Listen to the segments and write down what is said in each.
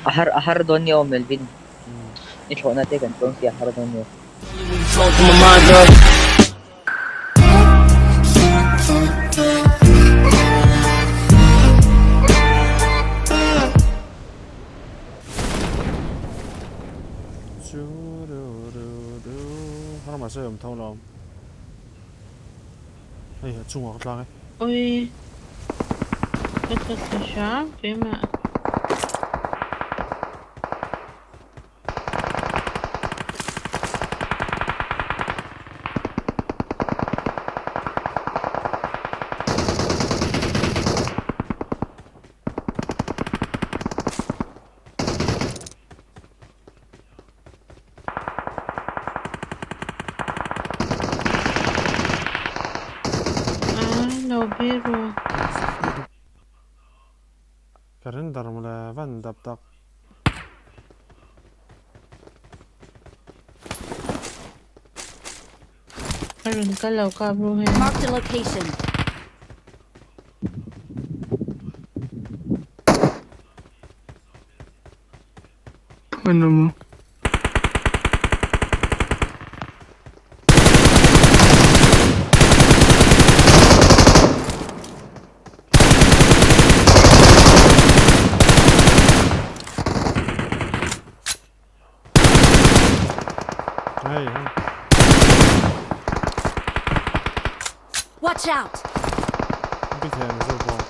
A har a har dawn nia aw Melvin. I thlawhna te kan chuang si a har dawn nia. Har mahse awm tho lo. Hei a chungah ka tlang e. Oi. Ka tla thla hram keimah. Ah, lo biru. Ka render mawle van dap tak. A rawn kal lo kap ru hei. Marked a location. Ano mo? Hei hei. Watch out! Bi thei ang zawk bawk.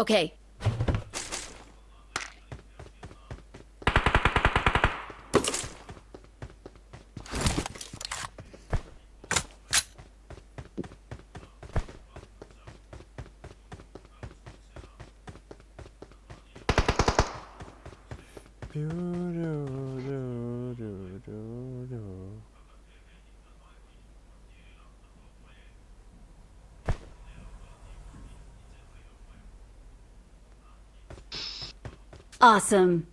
Okay. Awesome.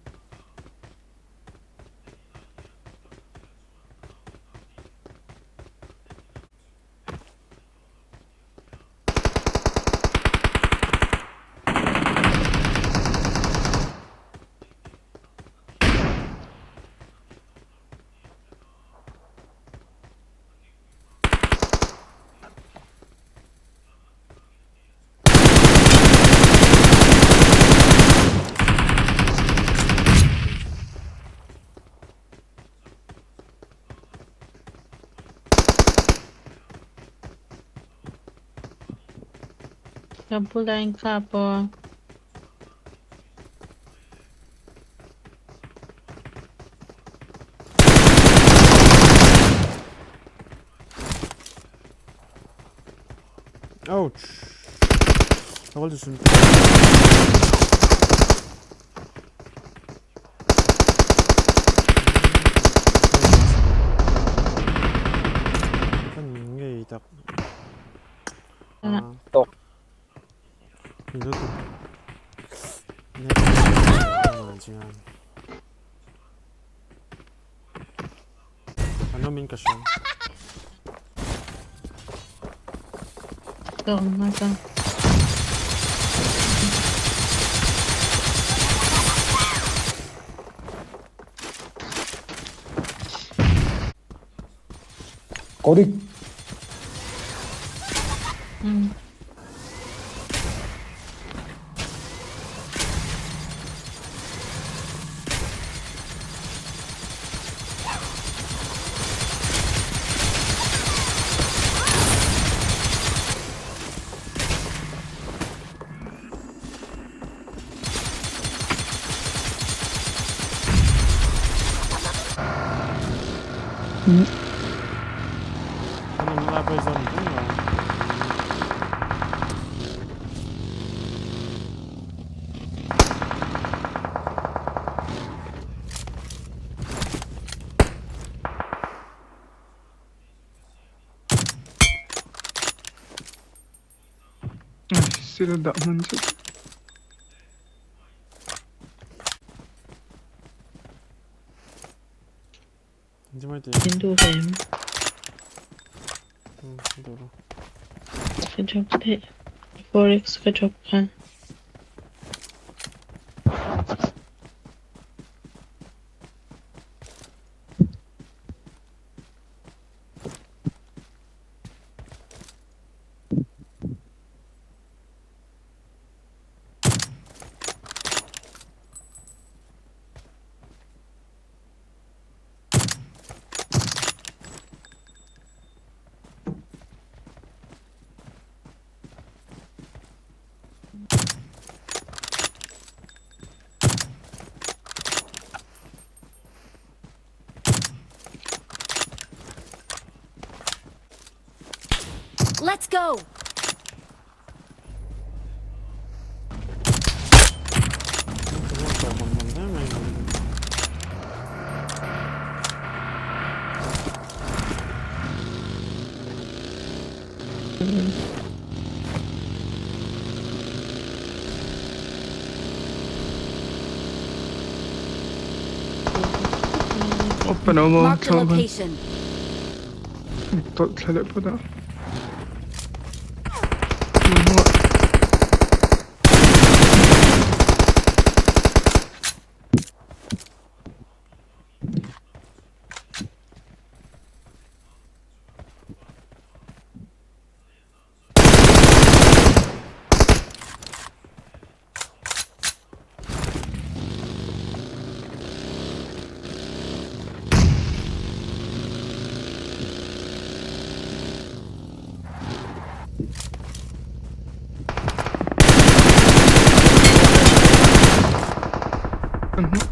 Ka bula in kap aw. Ouch! Ka kal chu Kan ngei tak. Tawk. An awm in ka hria. Ka awm hmasa. Korik. Hmm. Sila dah hman chu. Min duh ve em? ka drop daih. 4x ka drop khan. Let's go! Open awm a Marked a thlang khan location. tawlh thla leh phawt a. Tun hnungah.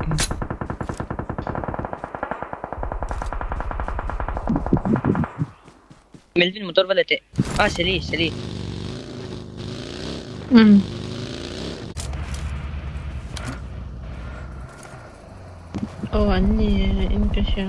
Melvin motor va la teh. Ah Shelly Shelly. Umm. Aw an ni e in ka hria.